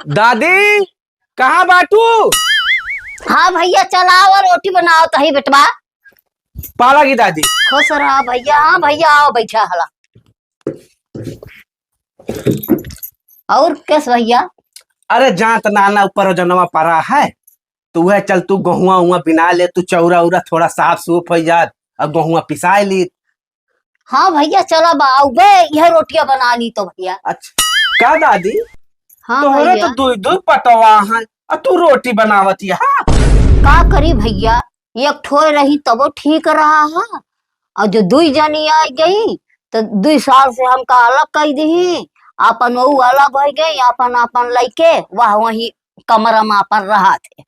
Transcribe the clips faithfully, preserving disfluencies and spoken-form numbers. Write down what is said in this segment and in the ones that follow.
दादी, कहाँ बाटू? हाँ भइया, चला आवा, रोटी बनावत ही बेटवा। पाला की दादी। खुश रहा भइया। हाँ भइया, आवा, बैठा हला। अउर कइस भइया? अरे जात नाना ऊपर जनवा परा है, तो वह चल तू गहुआ उआ बिना ले, तू चौरा उरा थोड़ा साफ सूफ होइ जात, अउर गहुआ पिसाए ली। हाँ भइया, चला बा, आउबे, यह रोटिया बना ली तो भइया। अच्छा, का दादी? हाँ तोहरे भइया। तो दुई दुई पतवा हैं, अउर तू रोटी बनावत ही, हाँ? का करी भइया, एक ठोए रही तबो ठीक रहा है, अउर जो दुई जनी आ गई तो दुई साल से हमका अलग कइ दिही, आपन वो अलग होइ गई, आपन आपन लइके वह वही कमरा में आपन रहत है।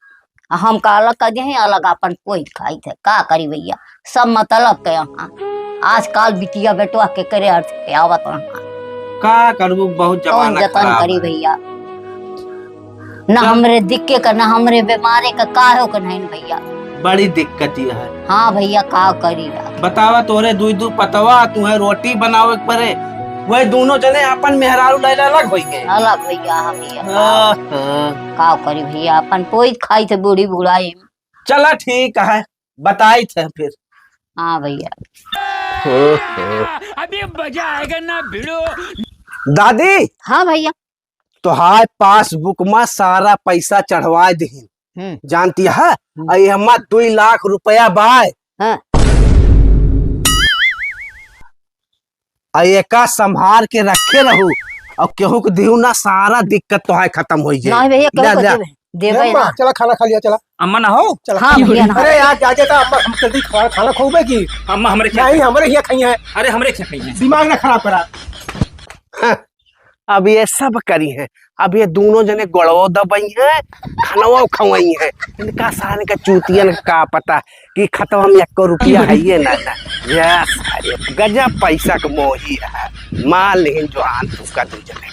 आ हमका अलग कइ दिही, अलग आपन कोई खाइत है। का करी भइया, सब मतलब के यहाँ। आजकल बिटिया बेटवा के करे अर्थ के आवत रहा। का करबू, बहुत कौन जमाना जतन खराब करी है। भइया? ना तब हमरे दिक्के का, ना हमरे बीमारे का, काहे का नहीं भइया। बड़ी दिक्कत ये है। हाँ भइया, का करी यार। बतावा, तोरे दुई दू पतवा, तुहे रोटी बनावे के परे, वही दोनों जने आपन मेहरारू लैला अलग होइ गए। अलग भइया, हाँ भइया। हाँ, हाँ। का करी भइया, आपन कोई खाई थे बूढ़ी बुढ़ाई। चला ठीक है, बताई थे फिर। हाँ भइया। अभी मजा आएगा ना भिड़ो। दादी। हाँ भइया। तोहार पासबुक मा सारा पैसा चढ़वाए दिहिन। हम्म। जानती है? हम्म। अई हमा दुई लाख रुपया बाय। हाँ। अई एका संभार के रखे रहू, अउर केहू के दिहू ना, सारा दिक्कत तोहार खतम होइ जाई। नहीं भइया, केहू ले, को ले। देबे, देबे अम्मा, ना। चला खाना खा लिया, चला। अम्मा ना हो? चला। हाँ भइया ना। अरे यार, जा, जा, जा, अम्मा, हम जल्दी खाना, खाना खाओगे कि? अम्मा हमरे खेत नहीं, में। हमरे यहाँ खाई है। अरे हमरे खेत में। दिमाग ना खराब करा। हाँ। अब ये सब करी हैं, अब ये दोनों जने गोड़वो दबई हैं, खनवो खवई हैं। इनका सारे का चूतियन का का पता कि खतवा में एक्को रुपया है ये ना, ना। यस, अरे गजब पैसा के मोही है। मार लेहिन जो आन तुका दू जने।